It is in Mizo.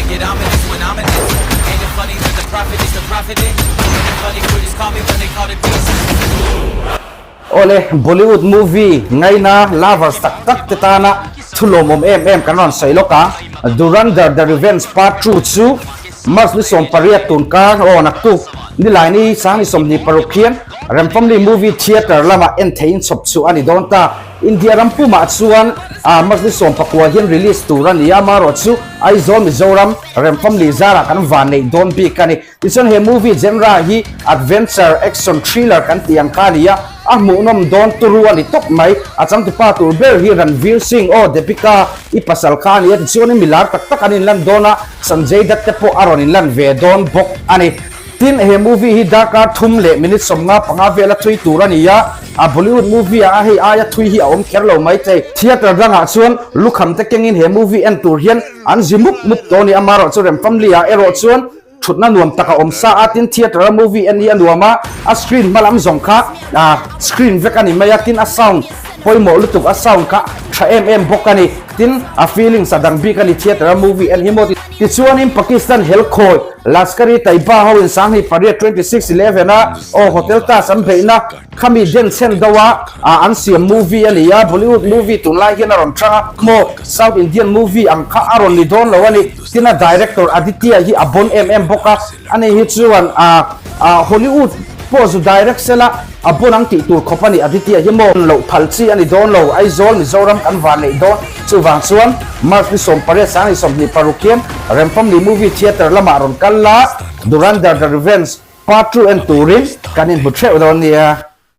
get ominous when I'm in this. Ain't it funny that the prophet is the prophet? Ain't it funny critics call me when they call it peace? Awle, Bollywood movie ngaina lovers tak tak te tana thu lawmawm em em kan rawn sawi lawk a, Dhurandhar The Revenge Part 2 chu March ni 18 tun kar aw naktuk Nilaini sang ni 26 hian Remfamily Movie Theatre lamah en theihin chhawp chhuah a ni dawn ta. India ram pumah chuan March ni 19 hian release tur a ni a, amaherawh chu Aizawl Mizoram Remfamily zarah kan van neih dawn bik a ni. Tichuan he movie genre hi adventure, action, thriller kan tih ang kha a ni a, a hmuhnawm dawn turu a ni tawp mai. A changtupa tur ber hi Ranveer Singh aw Deepika i pasal kha a ni a, tichuanin milar tak tak an inlan dawn a, Sanjay Dutt te pawh a rawn inlan ve dawn bawk a ni. Tin, he movie hi darkar thum leh minute 55 vela thui tur a ni a, a Bollywood movie ah hei aia thui hi a awm kher lo maithei. Theatre dangah chuan lukham te kengin he movie en tur hian an zi mup mup tawh a ni, amaherawh chu Remfamly ah erawh chuan thutna nuam tak a awm sa a, tin theatre a movie en hi a nuam a, a screen hma lam zawng kha screen vek a ni mai a, tin a sound pawimawh lutuk a sound kha tha em em bawk a ni, tin a feelings a dang bik a ni theatre a movie en hi maw. Tichuanin Pakistan helkhawi Lashkar-e-Taiba ho in 28 26 11 a aw Hotel Taj an beihna khami den chhen deuh a an siam movie a ni a, Bollywood movie tunlai hian a rawn chang a, maw South Indian movie ang kha a rawn ni dawn lo a ni. Tin a director Aditya hi a bon em em bawk a, ani hi chuan Hollywood pawh zu direct sela a bon ang tih tur khawp a ni Aditya hi maw loh phal chi a ni dawn lo, Aizawl Mizoram kan van neih dawn chuvang chuan March ni 18 sang ni 26 hian Remfamly Movie Theatre lamah rawn kal la, Dhurandhar The Revenge Part 2 en turin kan inhmu theuh dawn nia.